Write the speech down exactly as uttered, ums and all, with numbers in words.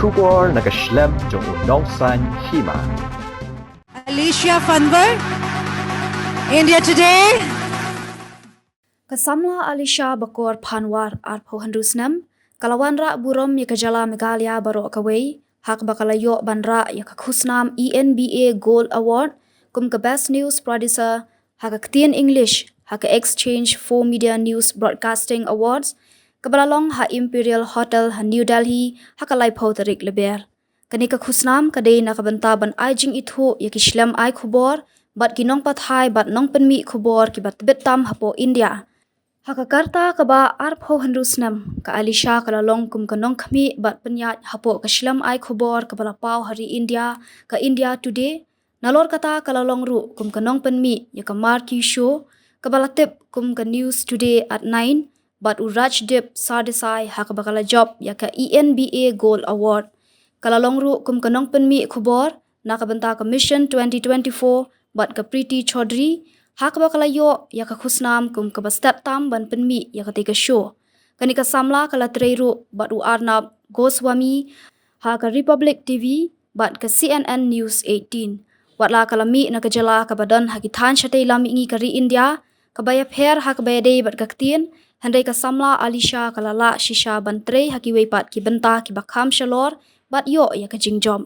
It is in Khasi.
Khubor na ka shlem jong u nongsaiñ hima. Alicia Panwar, India Today. Ka samla Alicia Bakor Panwar, arphew hynriew snem, ka la wanrah burom ïa ka jylla Meghalaya baroh kawei ha kaba ka la ïoh ban rah ïa ka khusnam E N B A Gold Award kum ka Best News Producer ha ka ktien English ha ka Exchange for Media News Broadcasting Awards, kaba la long ha Imperial Hotel ha New Delhi ha ka laiphew tarik Lber. Kane ka khusnam ka dei na ka bynta ban ai jingithuh ïa ki shlem ai khubor bad ki nongpathai bad nongpynmih khubor kiba tbit tam hapoh India. Ha ka karta kaba arphew hynriew snem, ka Alicia ka la long kum ka nongkhmih bad pynïaid hapoh ka shlem ai khubor kaba la paw ha ri India, ka India Today. Nalor kata ka la long ruh kum ka nongpynmih ïa ka Marquee Show, kaba la tip kum ka News Today at nine, bad u Rajdeep Sardesai ha kaba ka la jop ïa ka E N B A Gold Award. Ka la long ruh kum ka nongpynmih khubor na ka bynta ka Mission twenty twenty-four bad ka Preeti Chaudhary ha kaba ka la ïoh ïa ka khusnam kum kaba stet tam ban pynmih ïa katei ka show. Kane ka samla ka la trei ruh bad u Arnab Goswami ha ka Republic T V bad ka C N N News eighteen. Watla ka la mih na ka jylla kaba don ha ki thaiñ shatei lam mihngi ka ri India, kaba ïapher ha kaba ïadei bad ka ktien, hynrei ka samla Alicia ka la lah shisha ban trei ha kiwei pat ki bynta kiba kham shalor bad ïoh ïa ka jingjop.